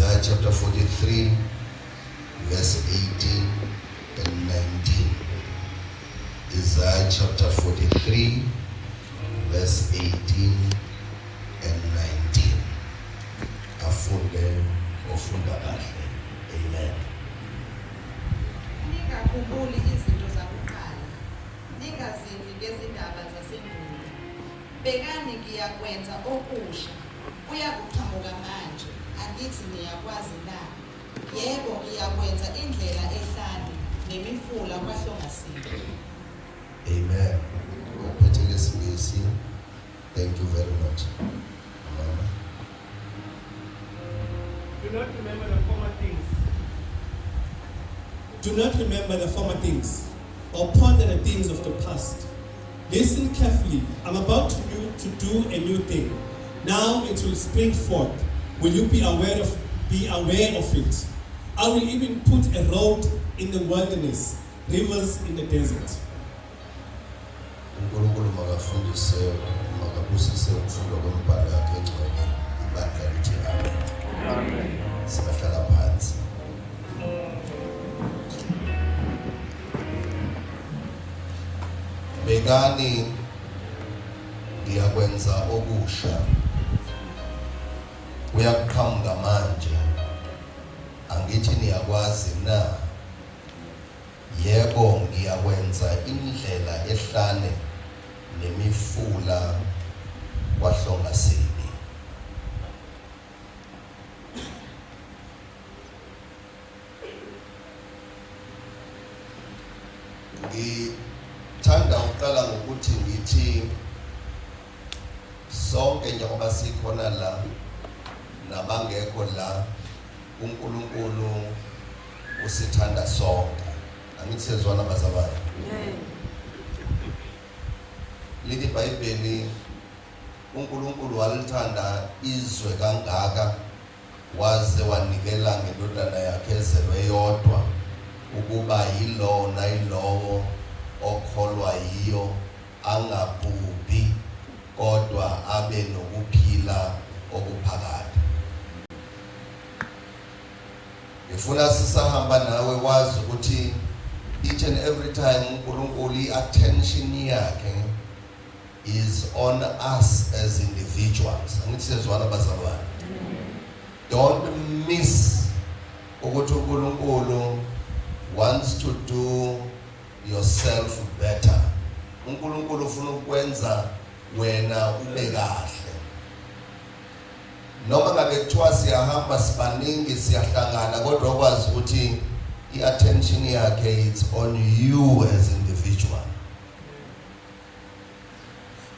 Isaiah chapter 43 verse 18 and 19. Isaiah chapter 43 verse 18 and 19. Afunde ofunda kahle. Amen. Ningakhumbuli izinto zakuqala, ningazindli ngezindaba zasendulo. Bhekani ngiyakwenza okusha, kuyakuqhamuka manje, angithi niyakwazi na? Yebo, ngiyakwenza indlela ehlane nemifula kwahlongasibi. Amen. Uphethe lesiNgisi. Thank you very much. Mama. Do not remember the former things. Do not remember the former things, or ponder the things of the past. Listen carefully. I'm about to do a new thing. Now it will spring forth. Will you be aware of it? I will even put a road in the wilderness, rivers in the desert. uNkulunkulu makafundise, makabusise ukufundwa kwemibhalo yakhe engcwele. Ibandla lithi amen. Amen. Singahlala phansi. Bhekani ngiyakwenza okusha, kuyakuqhamuka manje, angithi niyakwazi na? Yebo, ngiyakwenza indlela ehlane nemifula kwahlongasibi. Ngithanda ukuqala ngokuthi ngithi sonke njengoba sikhona la nabangekho la, uNkulunkulu usithanda sonke. Angithi siyezwana, bazalwane? Lithi iBhayibheli, uNkulunkulu walithanda izwe kangaka waze wanikela ngendodana yakhe ezelwe yodwa, ukuba yilowo nayilowo okholwa yiyo angabhubhi kodwa abe nokuphila okuphakade. Ngifuna sisahamba nawe wazi ukuthi each and every time uNkulunkulu i-attention yakhe is on us as individuals. Angithi siyezwana, bazalwane? Don't miss ukuthi uNkulunkulu wants to do yourself better. uNkulunkulu ufuna ukwenza wena ube kahle. Noma ngabe kuthiwa siyahamba sibaningi, siyahlangana, kodwa ukwazi ukuthi i-attention yakhe, it's on you as individual.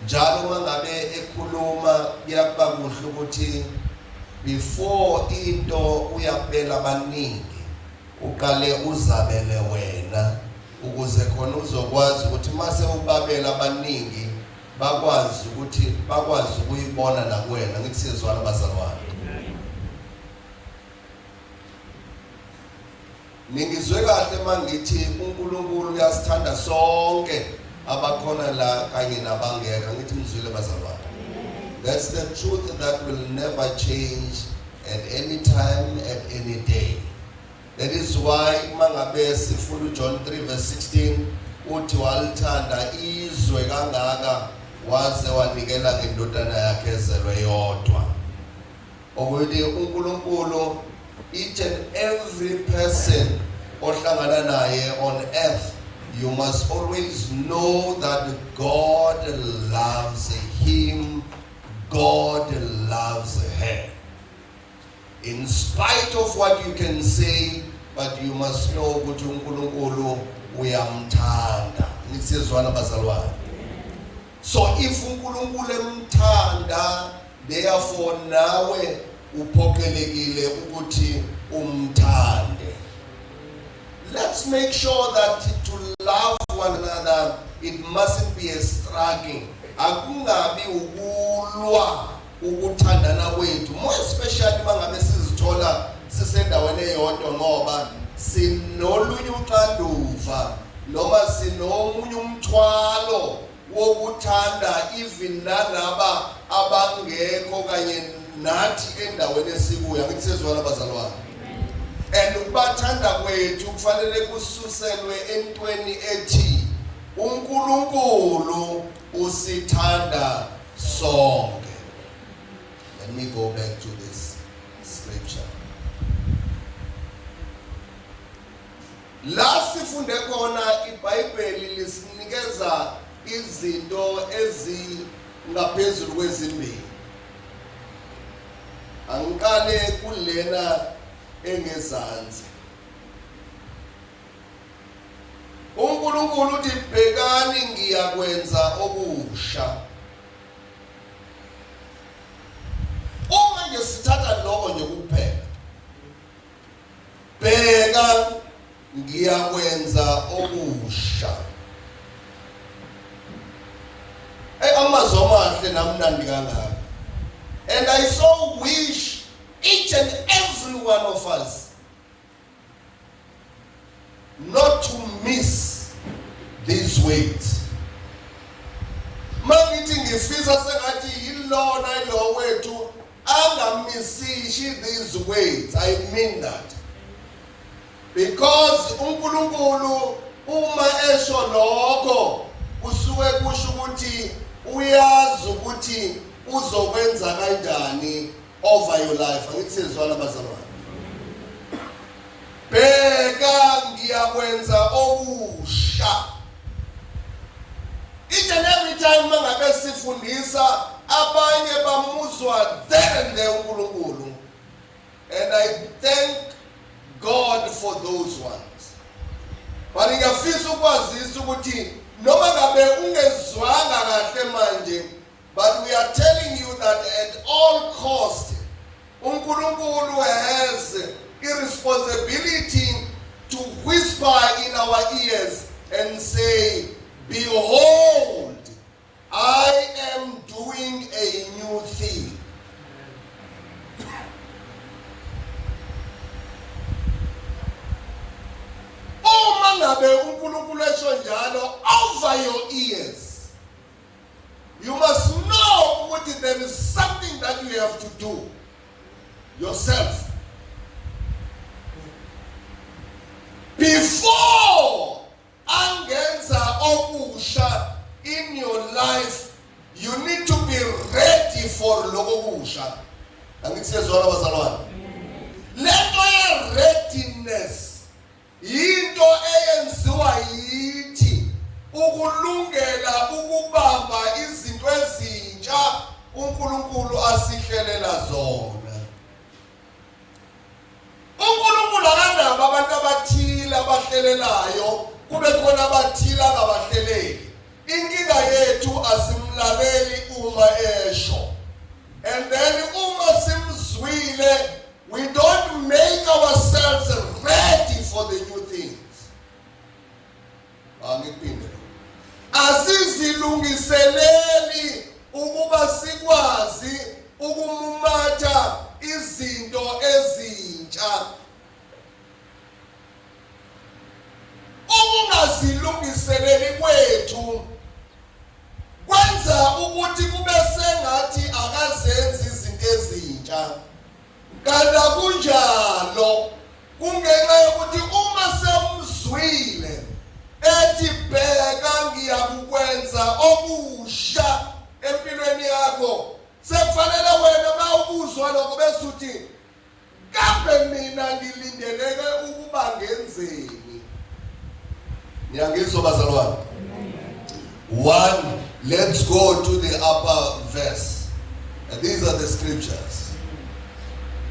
Njalo uma ngabe ekhuluma, kuyakuba kuhle ukuthi before into uyabela abaningi, uqale uzabele wena, ukuze khona uzokwazi ukuthi mase ubabela abaningi, bakwazi ukuthi bakwazi ukuyibona nakuwena. Ngithi siyezwana, bazalwane? Ningizwe kahle mangithi uNkulunkulu uyasithanda sonke, abakhona la kanye nabangekho. Ngithi mzwile, bazalwane? That's the truth that will never change at any time, at any day. That is why mangabe sifunda uJohn 3 verse 16, uthi walithanda izwe kangaka waze wanikela ngendodana yakhe ezelwe yodwa, ukuthi uNkulunkulu each and every person ohlangana naye on earth, you must always know that God loves him, God loves her. In spite of what you can say, but you must know ukuthi uNkulunkulu uyamthanda. Nisizwana, bazalwane? So if uNkulunkulu emthanda, therefore nawe uphoqelekile ukuthi umthande. Let's make sure that to love one another, it mustn't be a struggle. Akungabi ukulwa ukuthandana kwethu, more especially mangabe sizithola sisendaweni eyodwa, ngoba sinolunye uxanduva noma sinomunye umthwalo wokuthanda even nalaba abangekho kanye. nathi endaweni esikuyo. Angithi sezwana bazalwane? And ukubathanda kwethu kufanele kususelwe entweni ethi uNkulunkulu usithanda sonke. Let me go back to this scripture. La sifunde khona iBhayibheli lisinikeza izinto ezingaphezulu kwezimbili. Angiqale kulena engezansi. UNkulunkulu uthi bhekani ngiyakwenza okusha. Uma nje sithatha lokho nje kuphela. Bheka ngiyakwenza okusha. Hey amazwi amahle namnandi kangaka. And I so wish each and every one of us not to miss these words. Mangithi ngifisa sengathi yilona ilo wethu angamisishi these words. I mean that. Because uNkulunkulu uma esho lokho kusuke kusho ukuthi uyazi ukuthi uzokwenza kanjani over your life. Angithi siyezwana bazalwane. Bheka ngiyakwenza okusha. Each and every time mangabe sifundisa abanye bamuzwa there and there uNkulunkulu. And I thank God for those ones. But ngiyafisa ukwazisa ukuthi noma ngabe ungezwanga kahle manje, but we are telling you that at all cost uNkulunkulu has a responsibility to whisper in our ears and say, behold, I am doing a new thing. Uma ngabe uNkulunkulu esho njalo over your ears, you must know ukuthi there is something that you have to do yourself before angenza okusha in your life. You need to be ready for lokho kusha. Angithi siyezwana bazalwane? Lento ye readiness yinto eyenziwa yithi ukulungela ukubamba izinto ezintsha uNkulunkulu asihlelela zona. UNkulunkulu akanabo abantu abathile abahlelelayo, kube khona abathile angabahleleli. Inkinga yethu asimlaleli uma esho. And then uma simzwile, we don't make ourselves ready for the new things. Angikuphinde. Asizilungiseleli ukuba sikwazi ukumumatha izinto ezintsha. Ukungazilungiseleli kwethu kwenza ukuthi kube sengathi akazenzi izinto ezintsha. Kanti akunjalo, kungenxa yokuthi uma semzwile ethi bheka ngiyakukwenza okusha empilweni yakho, sekufanele wena uma ukuzwa lokho bese uthi kambe mina ngilindeleke ukuba ngenzeni. Niyangizwa bazalwane? One, let's go to the upper verse. And these are the scriptures.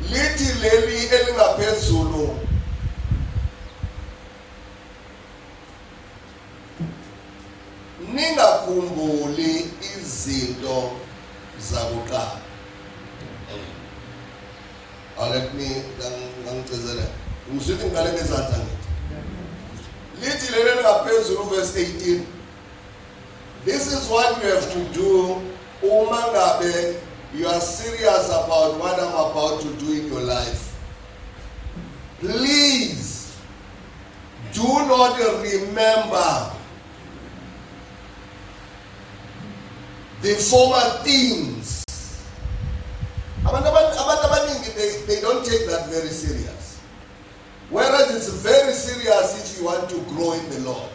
Lithi leli elingaphezulu, ningakhumbuli izinto zakuqala. Oh, let me ngangigcizelela. Ngisuthi ngiqale ngezansi angithi. Lithi leli elingaphezulu verse 18. This is what you have to do uma ngabe you are serious about what I'm about to do in your life. Please do not remember the former things. Abantu they don't take that very serious. Whereas it's very serious if you want to grow in the Lord.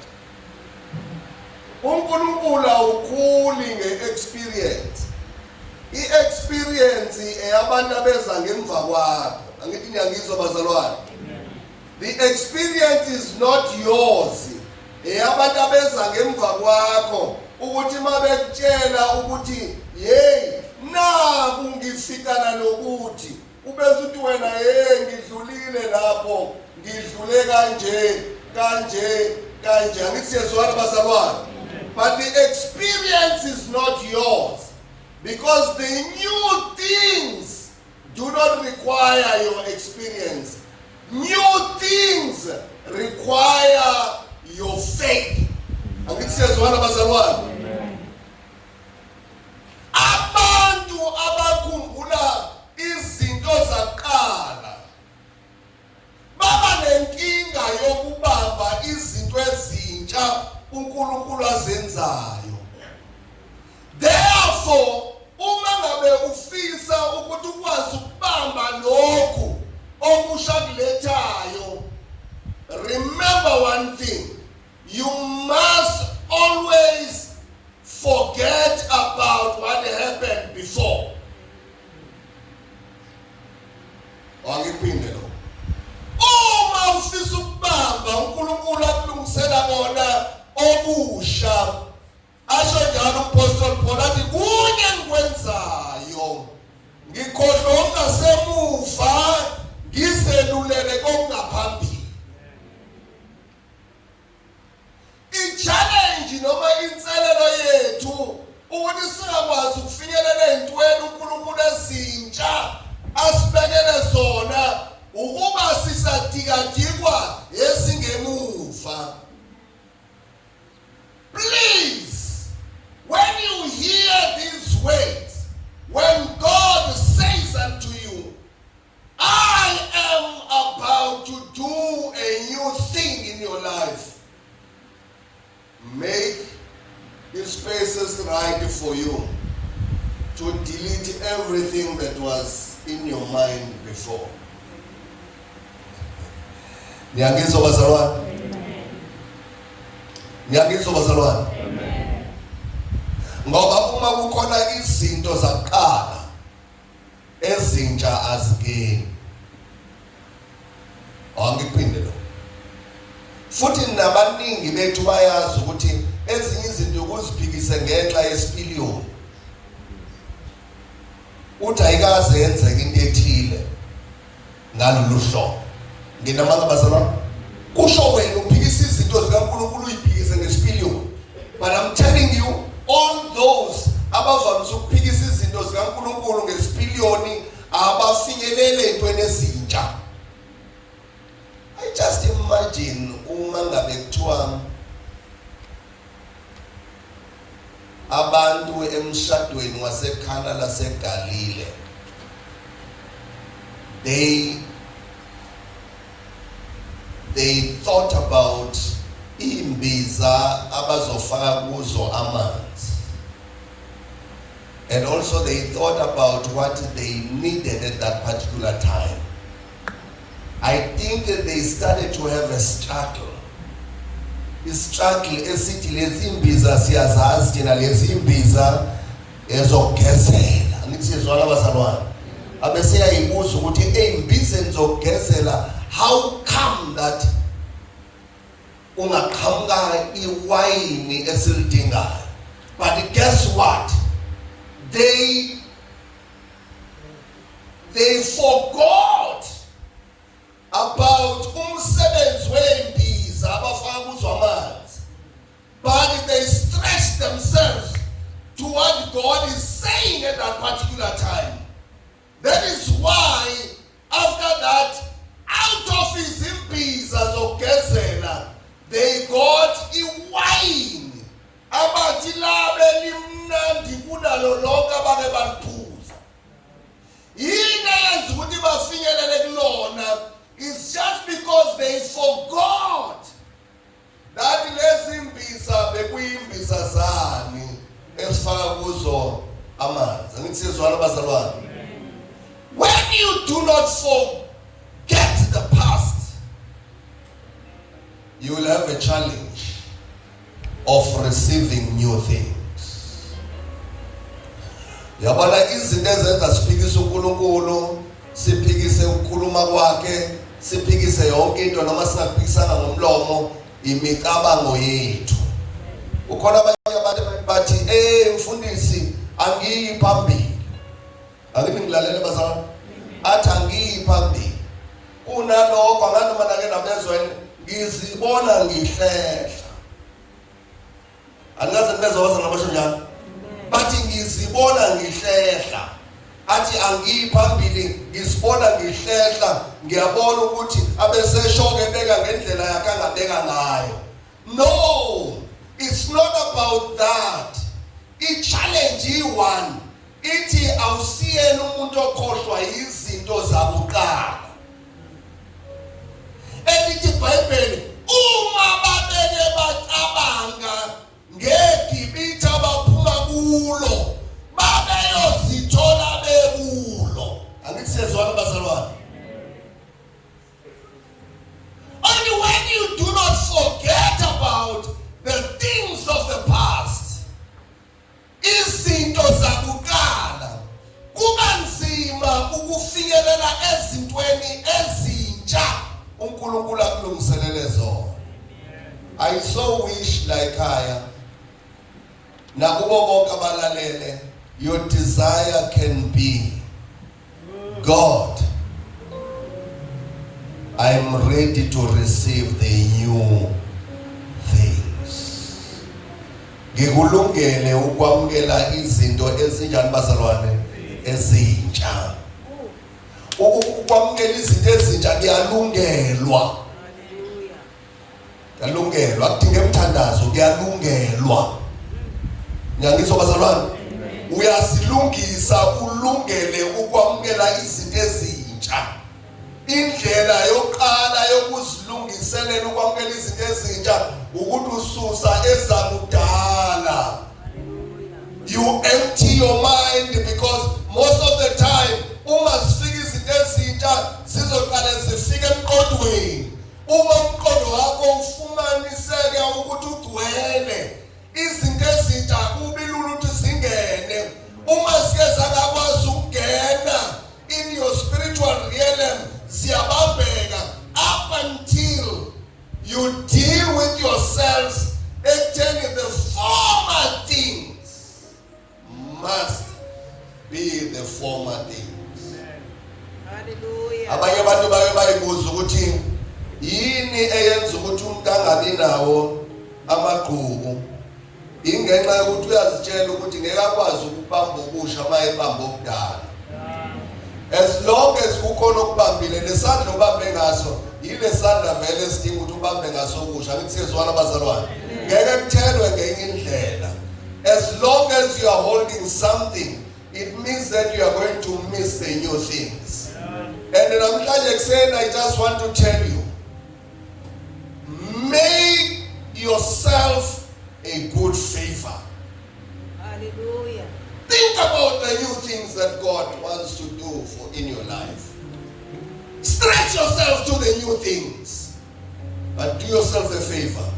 UNkulunkulu awukhuli nge-experience. I-experience eyabantu abeza ngemva kwakho. Angithi niyangizwa bazalwane? The experience is not yours. Eyabantu abeza ngemva kwakho ukuthi mabekutshela ukuthi hey naku ngifikana nokuthi ubese uthi wena hey ngidlulile lapho ngidlule kanje kanje kanje. Angithi siyezwana bazalwane? But the experience is not yours because the new things do not require your experience. New things require your faith. Angithi siyezwana bazalwane? Abantu abakhumbula izinto zakuqala baba nenkinga yokubamba izinto ezintsha uNkulunkulu azenzayo. Therefore, uma ngabe ufisa ukuthi ukwazi ukubamba lokhu okusha kulethayo, remember one thing: you must always forget about what happened before. Angiphinde lo. Uma ufisa ukubamba uNkulunkulu akulungisela kona okusha, asho njalo uMpostoli Paul athi kunye engikwenzayo, ngikhohlwa okungasemuva ngizelulele kokungaphambili. I-challenge noma inselelo yethu ukuthi singakwazi ukufinyelela ey'ntweni uNkulunkulu ezintsha asibekele zona ukuba sisadikadikwa ezingemuva. Please, when you hear these words, when God says unto you, I am about to do a new thing in your life, make the spaces right for you to delete everything that was in your mind before. Niyangizwa bazalwane? Niyangizwa bazalwane? Ngoba uma kukhona izinto zakuqala ezintsha azingeni. Angiphinde lo. Futhi nabaningi bethu bayazi ukuthi ezinye izinto ukuziphikise ngenxa yesipiliyoni. Uthi ayikaze yenzeke into ethile ngalolu hlobo. Nginamanga bazalwane? Kusho wena uphikisa izinto zikaNkulunkulu uyiphikise ngesipiliyoni. But I'm telling you, all those abavamise ukuphikisa izinto zikaNkulunkulu ngesipiliyoni abafinyelele entweni ezintsha. I just imagine uma ngabe kuthiwa abantu emshadweni waseKhana laseGalile they thought about imbiza abazofaka kuzo amanzi, and also they thought about what they needed at that particular time. I think they started to have a struggle, i-struggle esithi lezi imbiza siyazazi thina, lezi imbiza ezokugezela. Angithi siyezwana abazalwane? Abese yayibuza ukuthi ey'mbizeni zokugezela, how come that ungaqhamuka iwayini esilidingayo? But guess what? They forgot about umsebenzi wey'mbiza abafaka kuzo amanzi, but they stretched themselves to what God is saying at that particular time. That is why after that, out of izimbiza zokugezela, they got iwayini abathi labe limnandi kunalo lonke abake baliphuza. Yini eyenza ukuthi bafinyelele kulona? It's just because they forgot that lezi mbiza bekuyimbiza zani esifaka kuzo amanzi. Angithi siyezwana bazalwane? When you do not not forget the past, you will have a challenge of receiving new things. Yabona izinto ezenza siphikise uNkulunkulu, siphikise ukukhuluma kwakhe, siphikise yonke into noma singaphikisanga ngomlomo, imicabango yethu. Ukhona abanye abantu bathi, "Eh mfundisi, angiyi phambili." Angithi ngilalele bazalwane. Athi angiyi phambili. Kunalokho anganoma nake nabezwa, ngizibona ngihlehla. Angaze nibezwa bazalwane basho njalo. Bathi ngizibona ngihlehla. Athi angiyi phambili, ngizibona ngihlehla, ngiyabona ukuthi abesesho ke beka ngendlela yakhe angabeka ngayo. No, it's not about that. I-challenge iyi-one ithi awusiyena umuntu okhohlwa izinto zakuqala. Elithi iBhayibheli uma babeke bacabanga ngeGibithe abaphuma kulo babeyozithola bekulo. Angithi siyezwana bazalwane? Only when you do not forget about the things of the past, izinto zakuqala, kuba nzima ukufinyelela ezintweni ezintsha uNkulunkulu akulungiselele zona. I so wish la ekhaya nakubo bonke abalalele, your desire can be, "God, I am ready to receive the new things." Ngikulungele ukwamukela izinto ezinjani bazalwane? Ezintsha. Ukwamukela izinto ezintsha kuyalungelwa. Kuyalungelwa, akudinge umthandazo, kuyalungelwa. Ngiyangizwa bazalwane? Uyazilungisa ulungele ukwamukela izinto ezintsha. Indlela yokuqala yokuzilungiselela ukwamukela izinto ezintsha ukuthi ususa ezakudala. You empty your mind, because most of the time uma zifika izinto ezintsha zizoqale zifike emqondweni. Uma umqondo wakho ufumaniseke ukuthi ugcwele izinto ezintsha, kubi lula ukuthi zingene. Uma zike zangakwazi ukungena in your spiritual realm, ziyabambeka up until you deal with yourselves ekutheni the former things must be the former things. Hallelujah. Abanye abantu bake bayibuza ukuthi yini eyenza ukuthi umuntu angabi nawo amagqubu. Ingenxa yokuthi uyazitshela ukuthi ngeke akwazi ukubamba okusha uma ebamba okudala. As long as kukhona okubambile, lesandla obambe ngaso yile sandla vele esidinga ukuthi ubambe ngaso okusha. Angithi siyezwana bazalwane? Ngeke kuthelwe ngenye indlela. As long as you are holding something, it means that you are going to miss the new things. And namhlanje ekuseni I just want to tell you, make yourself a good favor. Hallelujah. Think about the new things that God wants to do for in your life. Stretch yourself to the new things. But do yourself a favor.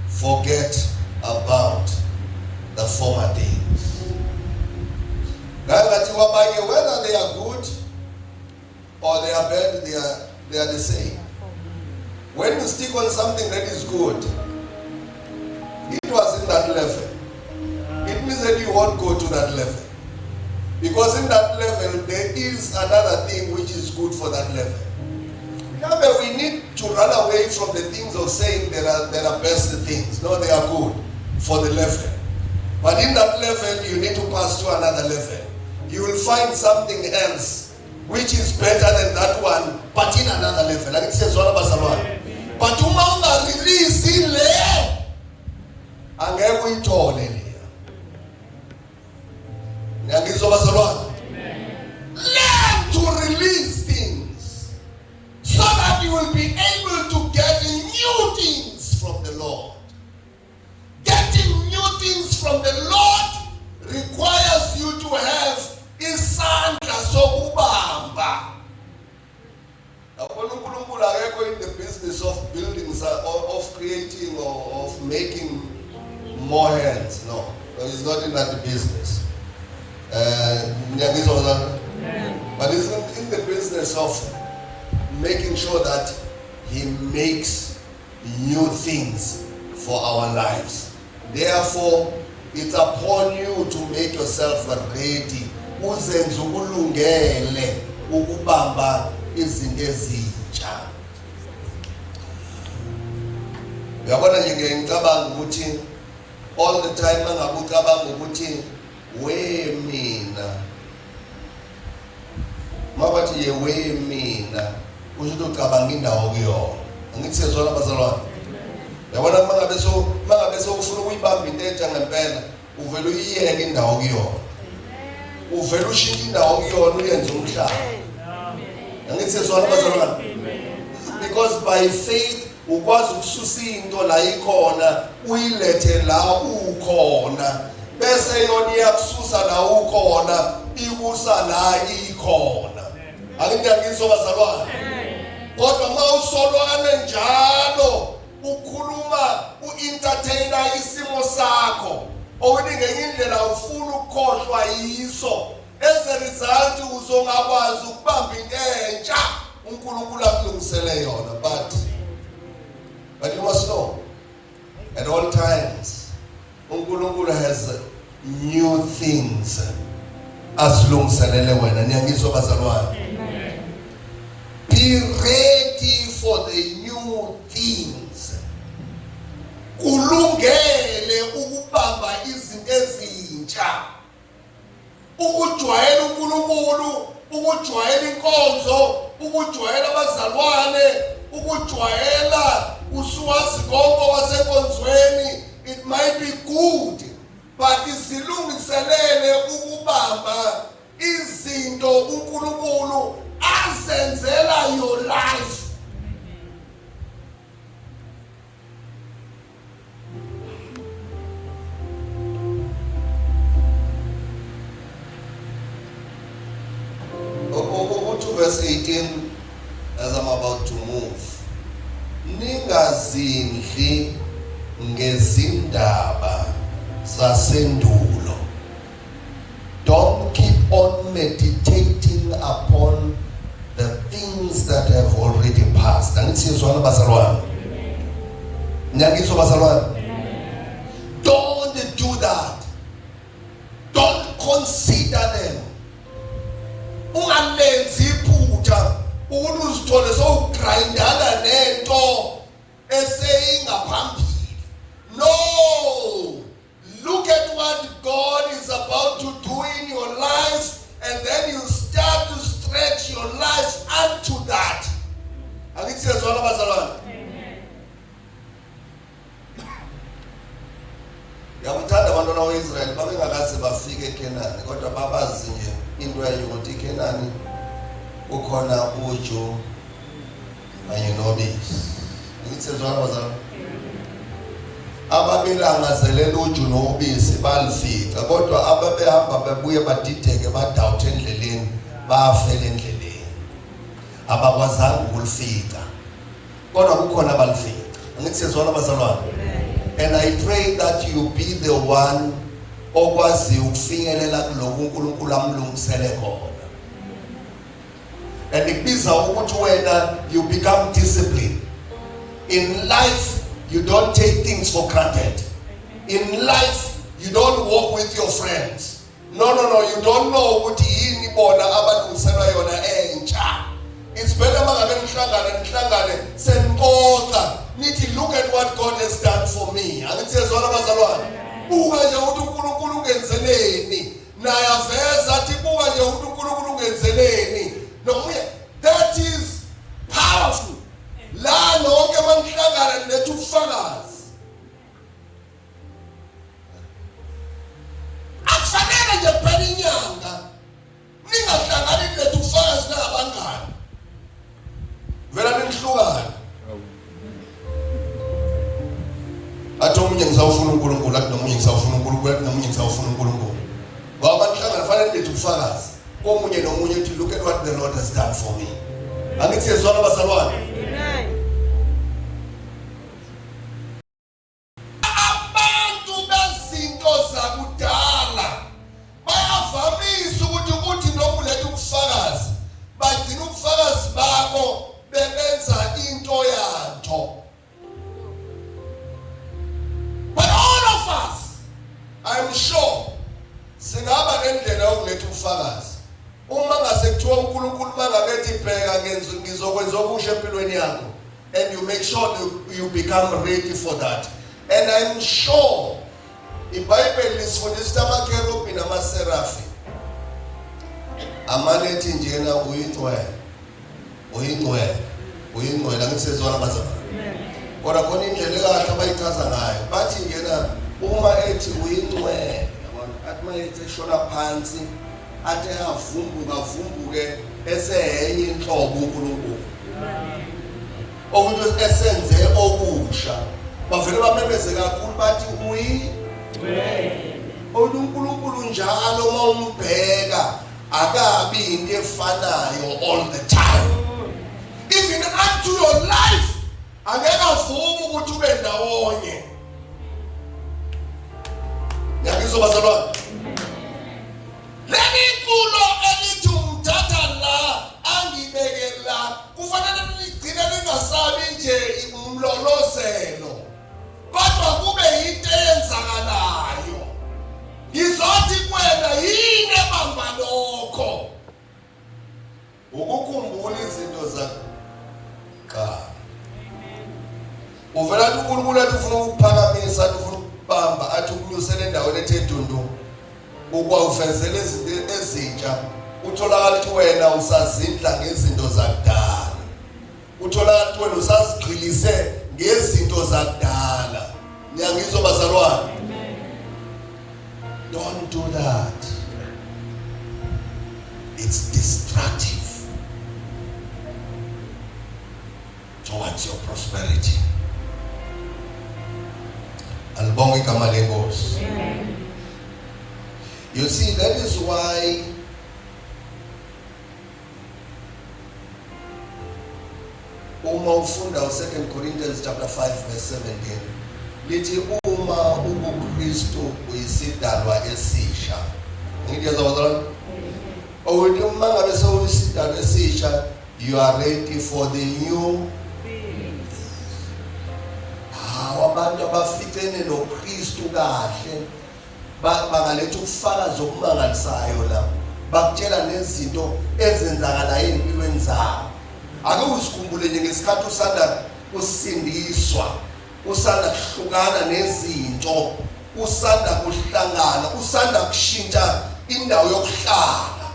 Forget about the former things. Ngathi kwabanye, whether they are good or they are bad, they are the same. When you stick on something that is good, it was in that level. It means that you won't go to that level. Because in that level, there is another thing which is good for that level. Remember, we need to run away from the things of saying there are best things. No, they are good for the level. But in that level, you need to pass to another level. You will find something else which is better than that one, but in another level. Like it says, one bazalwane. But uma unga-release le, angeke uyithole leya. Ngiyangizwa bazalwane? Learn to release things so that you will be able to get new things from the Lord. Getting new things from the Lord requires you to have isandla sokubamba. Uyabona uNkulunkulu akekho in the business of building or of creating or of making more hands. No, no, he's not in that business. Niyangizwa bazalwane? But he's in the business of making sure that he makes new things for our lives. Therefore, it's upon you to make yourself ready. Uzenze ukulungele ukubamba izinto ezintsha. Uyabona nje ngeke ngicabanga ukuthi all the time mangabe ucabanga ukuthi we mina mabathi ye we mina usho ukuthi ucabanga indawo kuyona. Angithi siyezwana bazalwane? Yabona mangabe so mangabe sokufuna ukuyibamba into entsha ngempela uvele uyiyeke indawo kuyona. Uvele ushintshe indawo kuyona uyenze umhlaba. Angithi siyezwana bazalwane? Because by faith ukwazi ukususa into la ikhona uyilethe la ukhona bese yona iyakususa la ukhona ikusa la ikhona. Angithi ngizwa bazalwane? Kodwa uma usolwane njalo ukhuluma u-entertainer isimo sakho okuthi ngenye indlela ufuna ukukhohlwa yiso, as a result uzongakwazi ukubamba into entsha uNkulunkulu akulungisele yona. But you must know at all times uNkulunkulu has new things asilungiselele wena. Niyangizwa bazalwane? Be ready for the new things. Kulungele ukubamba izinto ezintsha. Ukujwayela uNkulunkulu, ukujwayela inkonzo, ukujwayela abazalwane, ukujwayela usuwazi konke wasenkonzweni, it might be good, but isilungiselele ukubamba izinto uNkulunkulu azenzela your life. Uthi verse 18 as I'm about to move. Ningazindli ngezindaba zasendulo. Don't keep on meditating upon the things that have already passed. Angithi siyezwana bazalwane? Niyangizwa bazalwane? Don't do that. Don't consider them. Ungalenzi iphutha ukuthi uzithole sowugrindana nento eseyingaphambili. No! Look at what God is about to do in your life, and then you start to stretch your life unto that. Angithi siyazwana bazalwane? Ngiyakuthanda abantwana ba-Israyeli babengakaze bafike eKhenani, kodwa babazi nje into enye ukuthi iKhenani kukhona uju kanye nobisi. Angithi siyazwana bazalwane? Ababelangazelela uju nobisi balifica, kodwa ababehamba bebuye badideke badawuthe endleleni, bafela endleleni. Abakwazanga ukulifica, kodwa kukhona abalifica. Angithi siyazwana bazalwane? And I pray that you be the one okwaziyo ukufinyelela kulokhu uNkulunkulu amlungisele khona. And ikubiza ukuthi wena you become disciplined. In life you don't take things for granted. In life you don't walk with your friends. No, no, no, you don't know ukuthi yini bona abalungiselwa yona entsha. It's better mangabe nihlangane nihlangane senixoxa nithi look at what God has done for me. Angithi siyezwana bazalwane? Buka nje ukuthi uNkulunkulu ungenzeleni. Naye aveza athi buka nje ukuthi uNkulunkulu ungenzeleni. Nomunye, that is powerful. La nonke manihlangana niletha ubufakazi. Akufanele nje kuphela inyanga ningahlangani niletha ubufakazi nangabangani. Vela nihlukane. Athi omunye ngisawufuna uNkulunkulu, athi nomunye ngisawufuna uNkulunkulu, athi nomunye ngisawufuna uNkulunkulu. Ngoba nihlangana fanele nilethe ubufakazi komunye nomunye uthi look at what the Lord has done for me. Angithi siyezwana bazalwane? Amen. Abantu bezinto zakudala bayavamisa ukuthi uthi noma uletha ubufakazi, bagcina ubufakazi bakho bebenza into yanto. But all of us, I'm sure, singaba nendlela yokuletha ubufakazi. Uma ngase kuthiwa uNkulunkulu mangabe ethi bheka ngizokwenza okusha empilweni yakho, and you make sure you become ready for that. And I'm sure iBhayibheli lisifundisa amakerubi namaserafi amane ethi njena uyingcwele, uyingcwele, uyingcwele. Angithi sezwana bazalwane? Kodwa khona indlela ekahle abayichaza ngayo, bathi njena uma ethi uyingcwele, yabona, athi uma ethi eshona phansi, athi avumbuka avumbuke eseyenye inhlobo uNkulunkulu, okuthi esenze okusha, bavele bamemeze kakhulu bathi uyingcwele. Okuthi uNkulunkulu njalo uma umbheka akabi into efanayo all the time, even up to your life. Angeke avume ukuthi ube ndawonye. Ngiyakizwa bazalwane. Leli culo elithi ungithatha la angibeke la kufanele ligcine lingasabi nje umlolozelo, kodwa kube yinto eyenzakalayo. Ngizothi kuwena, yini ebamba lokho? Ukukhumbula izinto zakuqala. Uvela athi uNkulunkulu athi ufuna ukuphakamisa, athi ufuna ukubamba, athi ukunyusela endaweni ethe dundu, ukwawuvezela izinto ezintsha. Utholakala ukuthi wena usazindla ngezinto zakudala, utholakala ukuthi wena usazigxilise ngezinto zakudala. Niyangizwa bazalwane? Don't do that, it's destructive towards your prosperity. Alibonge igama lenkosi. You see, that is why uma ufunda u2 Corinthians chapter 5 verse 17, lithi uma ukuKristu uyisidalwa esisha. Ngiyezwa bazalwane? Ukuthi uma ngabe sewuyisidalwa esisha, you are ready for the new. Hawu, abantu abaficene noKristu kahle bangaletha ubufakazi obumangalisayo la, bakutshela nezinto ezenzakalayo ey'mpilweni zabo. Ake uzikhumbule nje ngesikhathi usanda kusindiswa, usanda kuhlukana nezinto, usanda kuhlangana, usanda kushintsha indawo yokuhlala,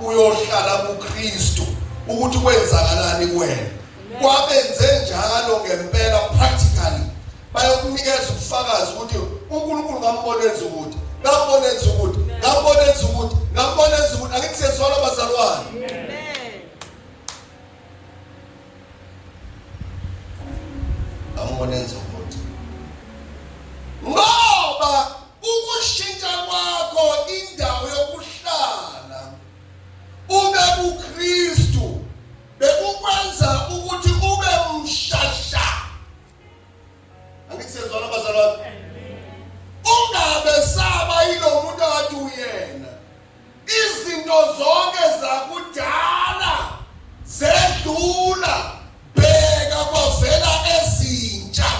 uyohlala kuKristu, ukuthi kwenzakalani kuwena. Kwabenze njalo ngempela, practically bayokunikeza ubufakazi ukuthi uNkulunkulu ngambona enza ukuthi, ngambona enza ukuthi, ngambona enza ukuthi, ngambona enza ukuthi. Angithi siyezwana bazalwane? Amen. Ngambona enza ukuthi, ngoba ukushintsha kwakho indawo yokuhlala ube kuKristu bekukwenza ukuthi ube mshasha. Angithi siyezwana bazalwane? Ungabe saba yilo muntu akade uyena. Izinto zonke zakudala zedlula, bheka kwavela ezintsha,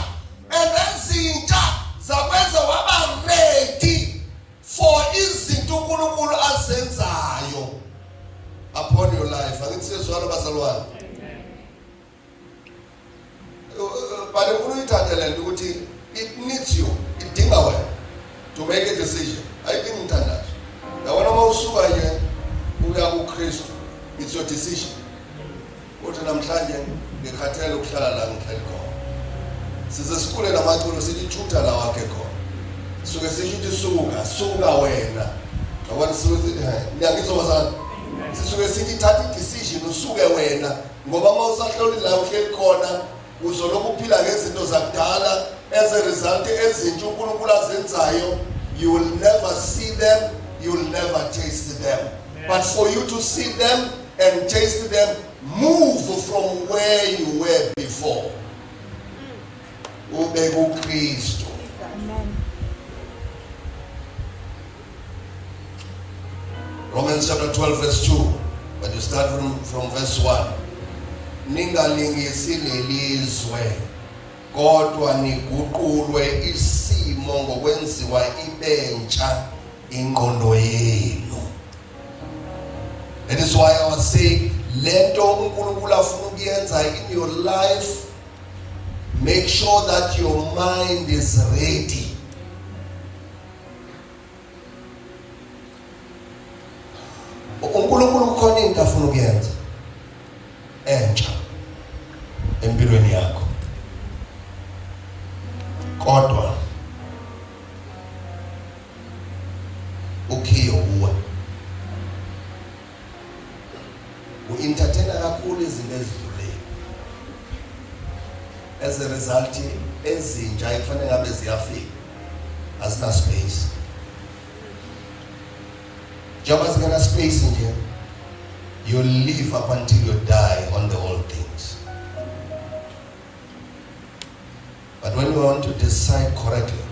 and ezintsha zakwenza waba ready for izinto uNkulunkulu azenzayo upon your life. Angithi siyezwana bazalwane? But ufuna uyithathe le nto ukuthi it needs you, idinga wena to make a decision, ayidingi umthandazo. Yabona, uma usuka nje uya kuKristu, it's your decision uthi namhlanje ngikhathele ukuhlala la ngihleli khona. Size sikhule namaculo sithi thutha la wakhe khona, suke sisho ukuthi suka, suka wena. Yabona, suke sithi niyangizwa bazalwane? Sisuke sithi thatha i-decision usuke wena, ngoba uma usahloli la uhleli khona uzolokhu uphila ngezinto zakudala. As a result, ezintsha uNkulunkulu azenzayo, you will never see them, you will never taste them. But for you to see them and taste them, Move from where you were before. Ube kuKristu. Amen. Romans chapter 12 verse 2. But you start from verse 1. Ningalingisi lelizwe kodwa niguqulwe isimo ngokwenziwa ibentsha ingqondo yenu. That is why I was saying lento uNkulunkulu afuna ukuyenza in your life, make sure that your mind is ready. uNkulunkulu kukhona into afuna ukuyenza entsha empilweni yakho, kodwa ukhiyo uwe u-entertaina kakhulu izinto ezidlulile. As a result, ezintsha ekufanele ngabe ziyafika azina space. Njengoba zingena space nje, you live up until you die on the old things. But when you want to decide correctly,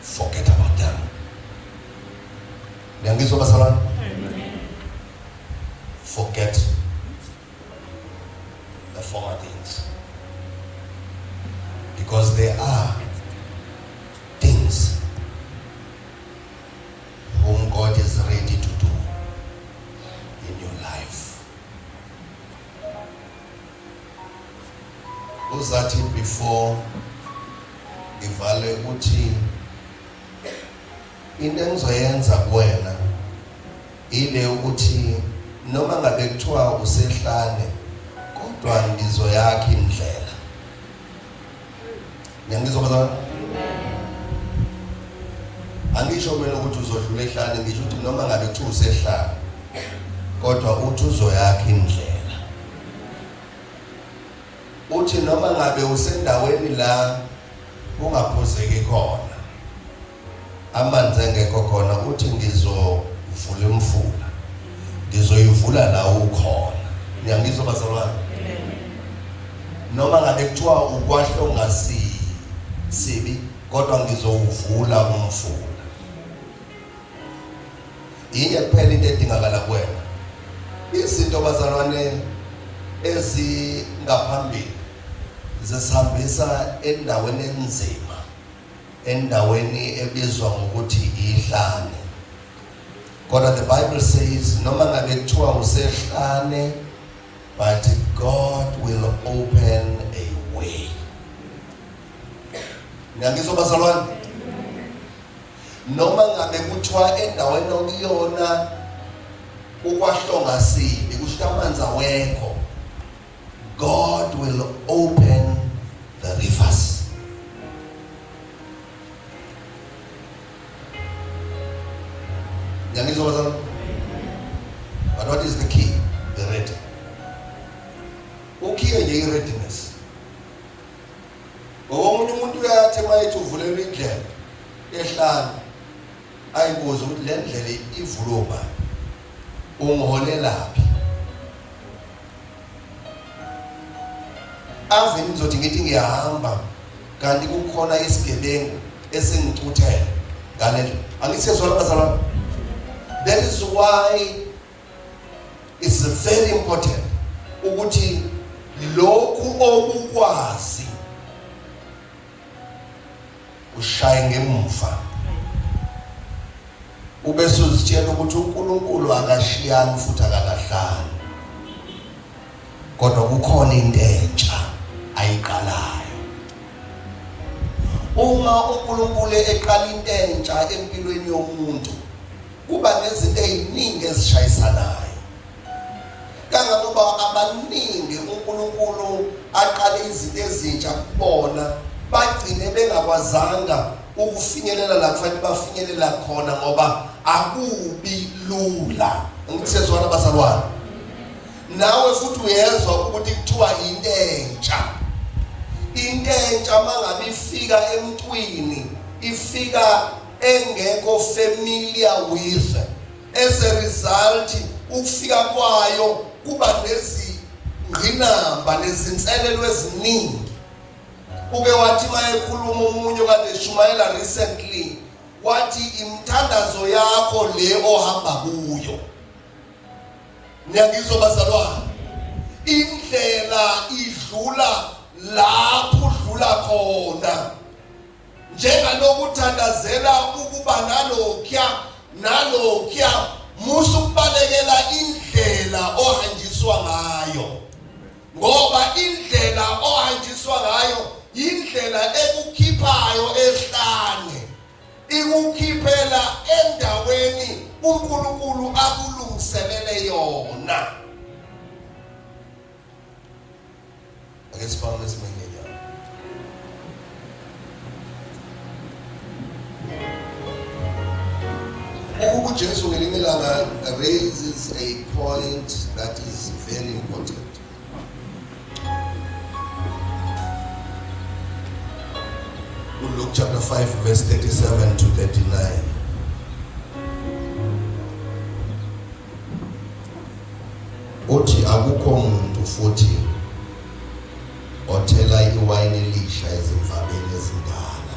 forget about them. Niyangizwa bazalwane? Forget the former things, because there are things whom God is ready to do in your life. Uzathi before ngivale uthi into engizoyenza kuwena ile ukuthi noma ngabe kuthiwa usehlane, kodwa ngizoyakha indlela. Ngiyangizwa bazalwane? Angisho mina ukuthi uzodlula ehlane, ngisho ukuthi noma ngabe kuthiwa usehlane, kodwa uthi uzoyakha indlela. Uthi noma ngabe usendaweni la kungaphuzeki khona, amanzi engekho khona, uthi ngizovula imfula, ngizoyivula la ukhona. Niyangizwa bazalwane? Noma ngabe kuthiwa ukwahlonga sibi, kodwa ngizowuvula umfula. Yinye kuphela into edingakala kuwena. Izinto bazalwane ezingaphambili zisihambisa endaweni enzima, endaweni ebizwa ngokuthi ihlane. Kodwa the Bible says noma ngabe kuthiwa usehlane, but God will open a way. Ngiyangizwa bazalwane? Noma ngabe kuthiwa endaweni okuyona ukwahlonga sibi, kusho amanzi awekho, God will open the rivers. Ngiyangizwa bazalwane? But what is the key? The ready. Ukhiye nje i-readiness. Ngoba omunye umuntu uyathi uma ethi uvulelwe indlela ehlane, ayibuze ukuthi le ndlela ivulwe ubani, ungiholelaphi? Ave ngizothi ngithi ngiyahamba kanti kukhona isigebengu esingicuthele ngale ndlela. Angithi siyezwana bazalwane? That is why it's very important ukuthi lokhu obukwazi ushaye ngemuva, ubese uzitshela ukuthi uNkulunkulu akashiyani futhi akalahlani, kodwa kukhona into entsha ayiqalayo. Uma uNkulunkulu eqala into entsha empilweni yomuntu, kuba nezinto eziningi ezishayisanayo, kangangoba abaningi uNkulunkulu aqale izinto ezintsha kubona bagcine bengakwazanga ukufinyelela la kufanele bafinyelela khona, ngoba akubi lula. Ngithezwana bazalwane, nawe futhi uyezwa ukuthi kuthiwa into entsha. Into entsha mangabe ifika emntwini, ifika engekho familiar with. As a result, ukufika kwayo kuba nezingqinamba nezinselelo eziningi. Uke wathi mayekhuluma omunye okade eshumayela recently, wathi imithandazo yakho le ohamba kuyo. Niyangizwa bazalwane? Indlela idlula lapho udlula khona. Njengalokuthandazela ukuba nalokhuya nalokhuya, musa ukubalekela indlela ohanjiswa ngayo, ngoba indlela ohanjiswa ngayo indlela ekukhiphayo ehlane, ikukhiphela endaweni uNkulunkulu akulungiselele yona. Ake sibambe simengenyana. Ukuba uJesu ngelinye ilanga raises a point that is very important. Luke chapter 5 verse 37 to 39. Uthi akukho muntu futhi othela iwayini elisha ezimvabeni ezindala.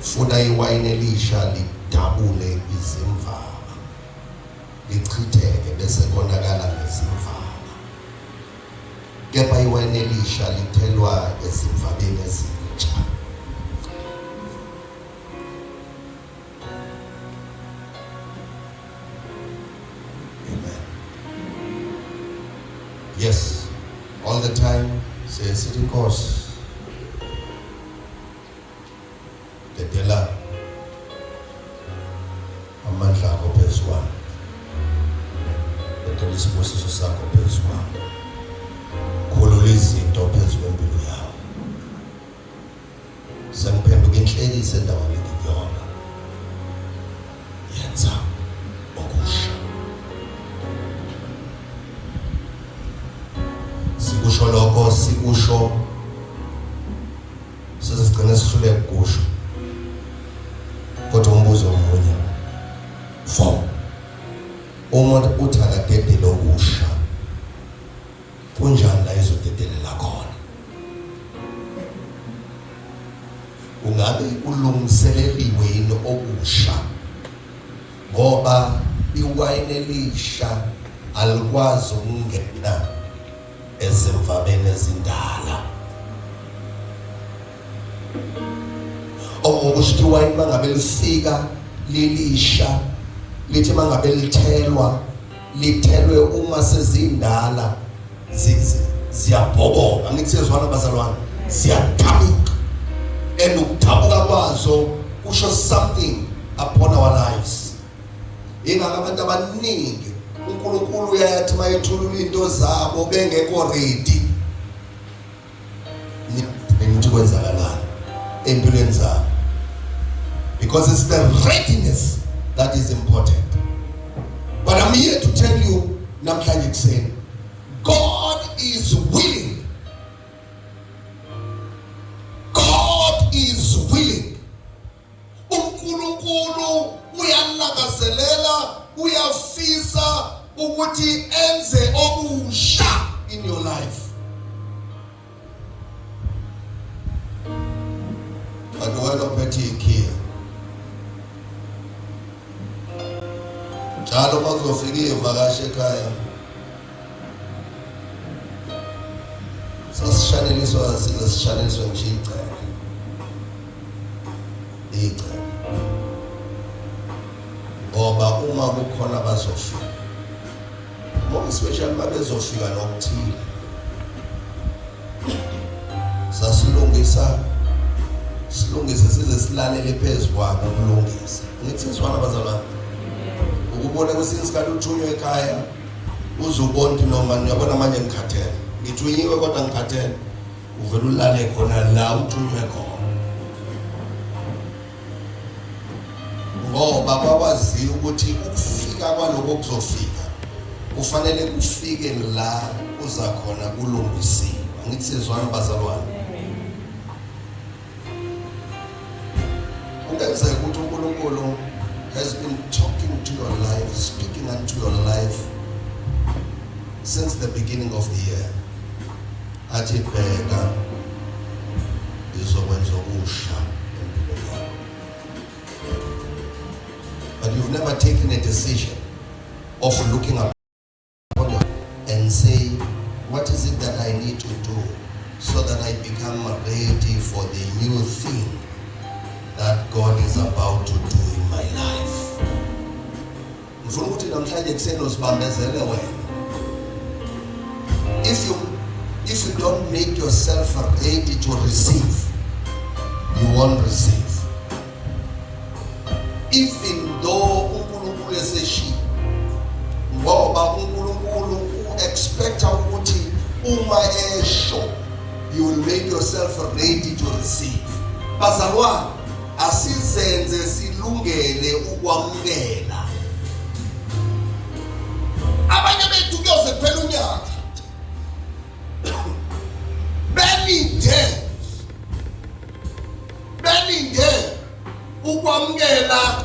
Funa iwayini elisha lidabule izimvaba, lichitheke bese konakala nezimvaba. Kepha iwayini elisha lithelwa ezimvabeni ezintsha. Amen. Yes, all the time siye sithi Nkosi dedela amandla akho phezu kwami, dedela isibusiso sakho phezu kwami, khulula izinto phezu kwempilo yami. Sengiphenduka inhlekisa endaweni engikuyona. Yenza okusha. Sikusho lokho, sikusho size sigcine sihluleke ukusho. Kodwa umbuzo omunye fo uma uthi akadedele okusha, kunjani la ezodedelela khona? Kungabe kulungiseleliwe yini okusha? Ngoba iwayini elisha alikwazi ukungena ezimvabeni ezindala. Okusho ukuthi iwayini mangabe lifika lilisha, lithi mangabe lithelwa, lithelwe uma sezindala ziyabhoboka. Angithi siyezwana bazalwane? Ziyadabuka, and ukudabuka kwazo kusho something upon our lives. Ingakho abantu abaningi uNkulunkulu uyayathi mayethulula into zabo bengekho ready, ngithi kwenzakalani empilweni zabo, because it's the readiness that is important. But I'm here to tell you namhlanje kuseni, God is willing. God is willing. UNkulunkulu uyalakazelela, uyafisa ukuthi enze okusha in your life. Kanti wena uphethe ikhiya njalo uma kuzofika iy'vakashi ekhaya, sasishaneliswa, size sishaneliswe ngisho igceke igceke, ngoba uma kukhona abazofika, more especially uma bezofika nokuthile, sasilungisa, silungise size silalele phezu kwakho ukulungisa. Ngithi sizwana bazalwane, ukubona kwesinye isikhathi uthunywe ekhaya, uze ubone ukuthi noma uyabona manje ngikhathele, ngithunyiwe kodwa ngikhathele, uvele ulale khona la uthunywe khona, ngoba kwakwaziwa ukuthi ukufika kwaloko kuzofika kufanele kufike la kuza khona kulungisiwe. Angithi siyezwana bazalwane? Kungenzeka ukuthi uNkulunkulu has been talking to your life, speaking unto your life. since the beginning of the year. Athi bheka ngizokwenza okusha empilweni yakho. But you've never taken a decision of looking upon your and say, what is it that I need to do so that I become ready for the new thing that God is about to do in my life? Ngifuna ukuthi namhlanje ekuseni uzibambezele wena. If you don't make yourself ready to receive, you won't receive. Even though uNkulunkulu eseshilo, ngoba uNkulunkulu u-expecta ukuthi uma esho, you will make yourself ready to receive. Bazalwane, asizenze silungele ukwamukela. Abanye bethu kuyoze kuphela unyaka belinde ukwamukela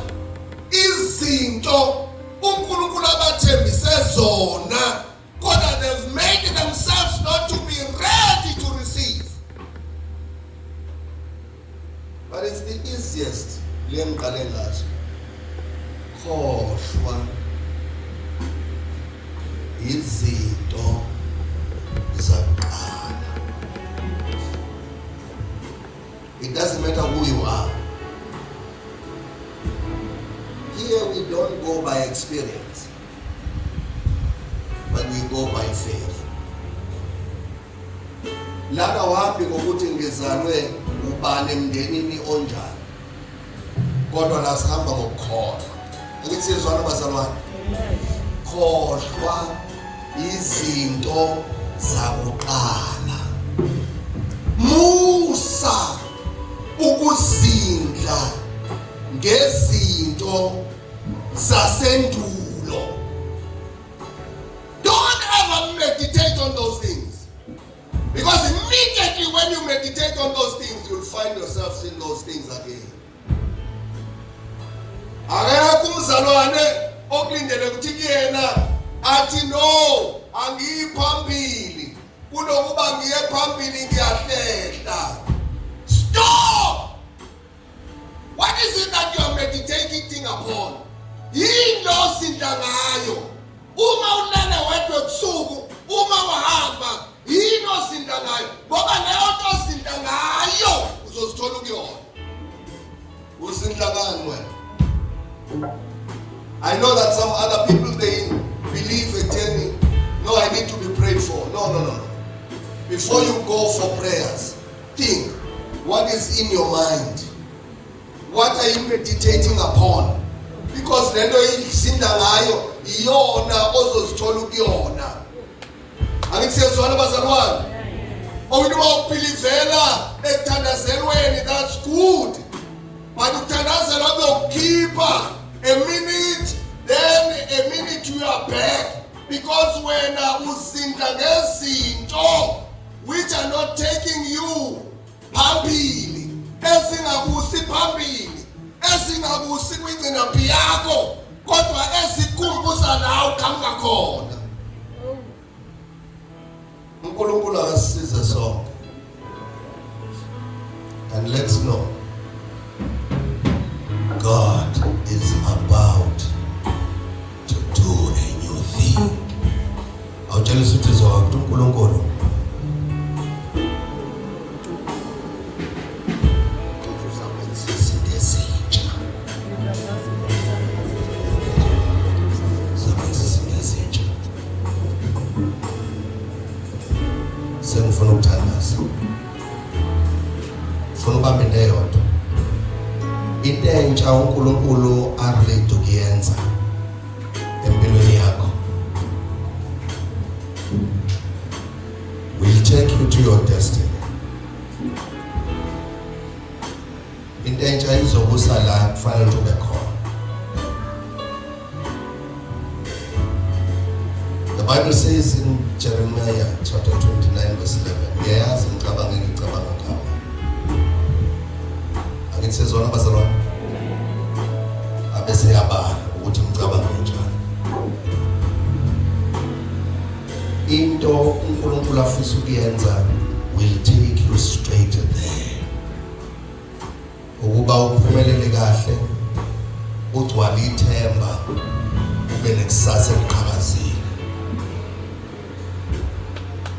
izinto uNkulunkulu abathembise zona, kodwa they've made themselves not to be ready to receive. But it's the easiest le ngiqale ngazo: khohlwa izinto zakuqala. It doesn't matter who you are here. We don't go by experience, but we go by faith. Lana uhambi ngokuthi ngizalwe ubani emndenini onjani, kodwa la sihamba ngokukholwa. Angithi siyezwana, bazalwane? Khohlwa izinto zakuqala, musa ukuzindla ngezinto zasendulo. Don't ever meditate on those things, because immediately when you meditate on those things, you'll find yourself in those things again. Akekho umzalwane okulindele ukuthi kuyena athi, "No, angiyiphambili, kunokuba ngiye phambili ngiyahlehla." Stop! What is it that you are meditating upon? Yini lo ozindla ngayo uma ulele wedwa ebusuku, uma uhamba? Yini ozindla ngayo? Ngoba leyo nto ozindla ngayo uzozithola kuyona. Uzindla ngani wena? I know that some other people, they believe ekutheni, "No, I need to be prayed for." No, no, no, no. Before you go for prayers, think what is in your mind. What are you meditating upon? Because lento izindla ngayo iyona ozozithola kuyona. Angithi siyezwana, bazalwane? Okuthi uma ubelievela ekuthandazelweni, that's good. But ukuthandazelwa kuyokukhipha a minute, then a minute you are back, because wena uzindla ngezinto which are not taking you phambili, ezingakusi phambili, ezingakusi kwingcinaphi yakho, kodwa ezikhumbuza la uqhamuka khona. uNkulunkulu akasisize sonke, and let's know God is about to do a new thing. Awutshela ukuthi zonke uNkulunkulu uzakwenza izinto ezintsha, uzakwenza izinto ezintsha. Sengifuna ukuthandaza, ngifuna ubambe into eyodwa, into entsha uNkulunkulu aready ukuyenza empilweni yakho will take you to your destiny. Into entsha izokusa la kufanele ukuthi ube khona. The Bible says in Jeremiah chapter 29 verse 11, ngiyayazi ngicabanga ngicabanga ngawo. Angithi sezona, bazalwane? Abese yabala ukuthi ngicabanga njani. uNkulunkulu afisa ukuyenza will take you straight there. Ukuba uphumelele kahle, ugcwale ithemba, ube nekusasa eliqhakazile.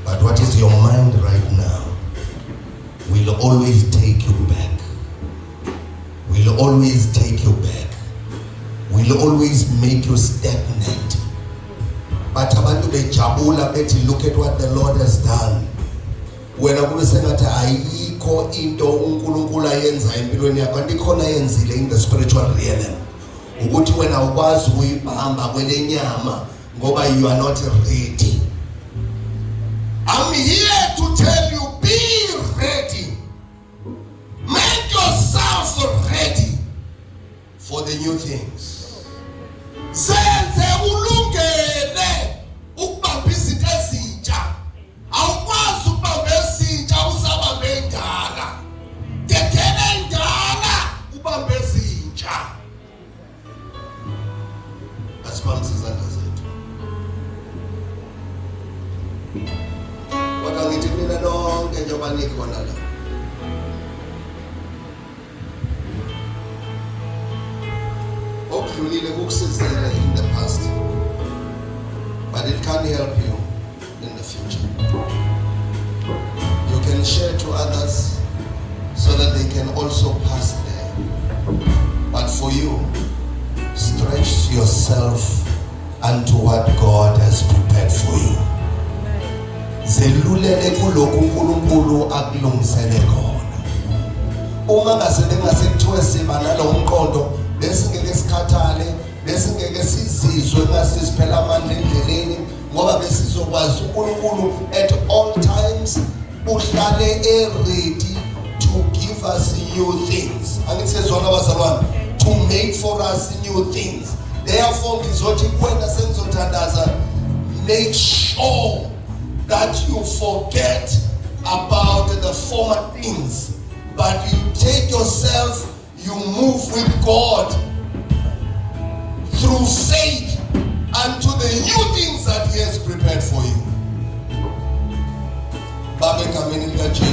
But what is your mind right now will always take you back, will always take you back, will always make you stagnant. But abantu bejabula bethi, "Look at what the Lord has done," wena kube sengathi ayikho into uNkulunkulu ayenza empilweni yakho, kanti ikhona ayenzile in the spiritual realm, ukuthi wena ukwazi ukuyibamba kwelenyama ngoba you are not ready. I'm here to tell you, be ready. Make yourself ready for the new things. Zenze ulungele ukubamba izinto ezintsha. Awukwazi ukubamba ezintsha usabambe endala. Dedela endala, ubambe ezintsha. Asibambise izandla zethu. Kodwa ngithi mina, nonke njengoba nikhona la, okudlulile kukusizile in the past, but it can't help you in the future. You can share to others so that they can also pass there, but for you, stretch yourself unto what God has prepared for you. Zelulele kulokhu uNkulunkulu akulungisele khona. Uma ngase bengase kuthiwe siba nalo mqondo, besingeke sikhathale, besingeke sizizwe ngase siphela amandla endleleni, ngoba besizokwazi uNkulunkulu at all times uhlale e-ready to give us new things. Angithi sezwana, bazalwane? To make for us new things. Therefore ngizothi kuwena, sengizothandaza, make sure that you forget about the former things, but you take yourself, you move with God through faith unto the new things that He has prepared for you. Baba, egameni likaJesu.